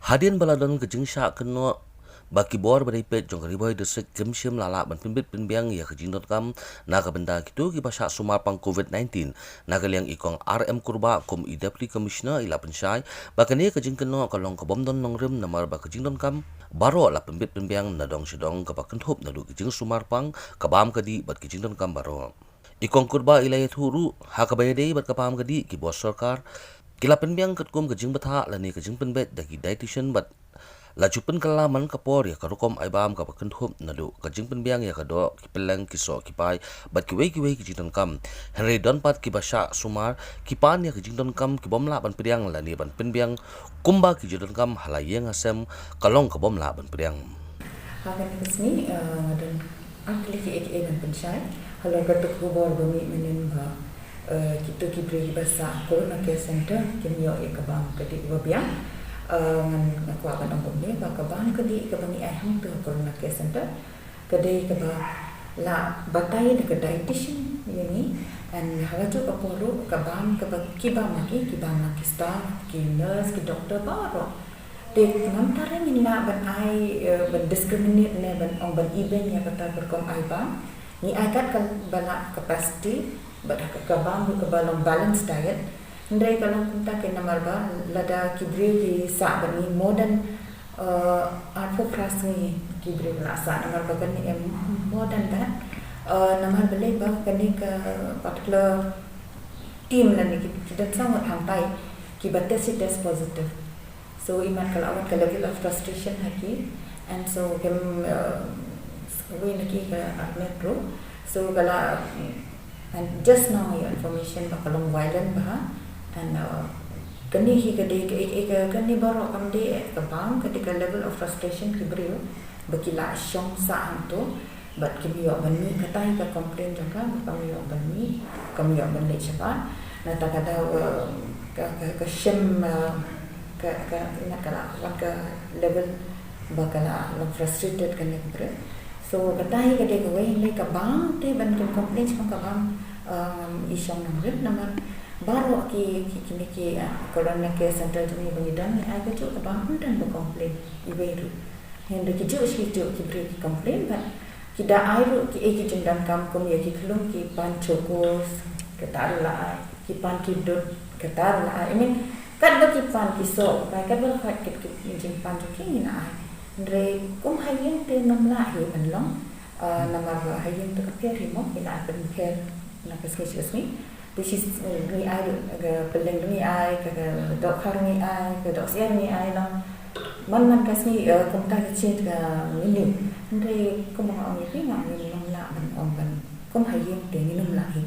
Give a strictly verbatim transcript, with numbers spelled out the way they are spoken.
Hadien ba la don ka jingshah kynnoh ba ki bor ba dei peit jong ka Ri Bhoi District kim shym la lah ban pynbit pynbiang ïa ka jingdonkam na ka bynta kito kiba shah sumar pang COVID nineteen na ka liang, i Kong R M Kurbah kum i Deputy Commissioner i la pynshai ba kane ka jingkynnoh ka long ka bym don nongrim namar ba ka jingdonkam baroh la pynbit pynbiang na dong sha dong kaba kynthup naduh ka jingsumar pang, ka bam ka dih bad ka jingdonkam baroh. I Kong Kurbah i la ïathuh ruh ha kaba ïadei bad ka bam ka dih, ki bor sorkar ki la pynbiang katkum ka jingbthah lane ka jingpynbeit da ki dietitian bad la ju pynkylla man ka por ïa ka rukom ai bam kaba kynthup naduh ka jingpynbiang ïa ka doh, ki pylleng, ki soh ki pai bad kiwei kiwei ki jingdonkam. Hynrei don pat kiba shah sumar ki pan ïa ka jingdonkam ki bym lah ban pdiang lane ban pynbiang kumba ki jingdonkam ha la ïing ha sem ka long ka bym lah ban pdiang. Ha kane ka sngi, eh, nga don ar tylli kiei kiei ban pynshai halor kata ka khubor ba mih mynnin ba, eh, kito ki briew kiba sah Corona Care Center kim ïoh ïa ka bam ka dih ba biang. Eh, ngan, nga kwah ban ong kumne ba ka bam ka dih kaba ngi ai hangto ha Corona Care Center ka dei kaba la batai da ka dietitian ïa ngi, and ha kajuh ka por ruh ka bam kaba ki bam ma ki, ki bam ma ki staff, ki nurse, ki doctor baroh. Te ngam tharai ngin lah ban ai, eh, ban discriminate ne ban ong ban ibeiñ ïa kata ka rukom ai bam. Ngi ai kat kaba la capacity bad ka, ka bam ruh kaba long balanced diet. Hynrei ka long kumta kein namar ba lada ki briew ki sah bad ngi more than, eh, arphew phra sngi ki briew la sah, namar ba kane em more than that. Eh, namar balei ba kane ka particular team lane ki, ki don saw ngut hangtai kiba test hi test positive. So imat ka la wan ka level of frustration ha ki, and so kim, uh, wei na ki ka admit ruh. So ka la, and just now ïa information ba ka long violent bha, and, uh, kane hi ka dei ka, ka, ka, kane baroh kam dei ka bam, ka dei ka level of frustration ki briew ba ki la shong sah hangto. Bad kim ïoh ban mih, kata hi ka complain jong ka, kam ïoh ban mih, kam ïoh ban leit shabar. Nangta ka daw, eh, ka, ka, ka shim, eh, ka, ka, imat ka la wan ka level ba ka la long frustrated kane ka briew. So kata hi ka dei kawei, hynrei ka bam te ban kin complain shaphang ka bam, um, i shong nongrim namar baroh ki, ki, kine ki, eh, Corona Care Center jong ngi ba ngi don, ngi ai kajuh ka bam, ym don ba complain iwei ruh. Hynrei kijuh shi kijuh ki briew ki complain bad ki da ai ruh kiei ki jingdonkam kum ïa ki khlum, ki pan chocos, kata ruh la ai, ki pan ki dud, kata ruh la ai. I mean, katba ki pan ki soh, bai katba ki kit ki jingpan jong ki ngi la ai. Hynrei kum ha ïing te ngim lah hi ban long, ah, namar ba ha ïing te ka pher hi mo, ngi la ai pynpher na ka sngi sha ka sngi. Te shi, eh, ngi ai, eh, ka pylleng ngi ai, ka, ka dohkha ngi ai, ka dohsyiar ngi ai, nang man man ka sngi, eh, kumta ka sngi ka menu. Hynrei kum nga ong ïa phi, nga ong ngim lah ban ong ban kum ha ïing te ngim lah hi.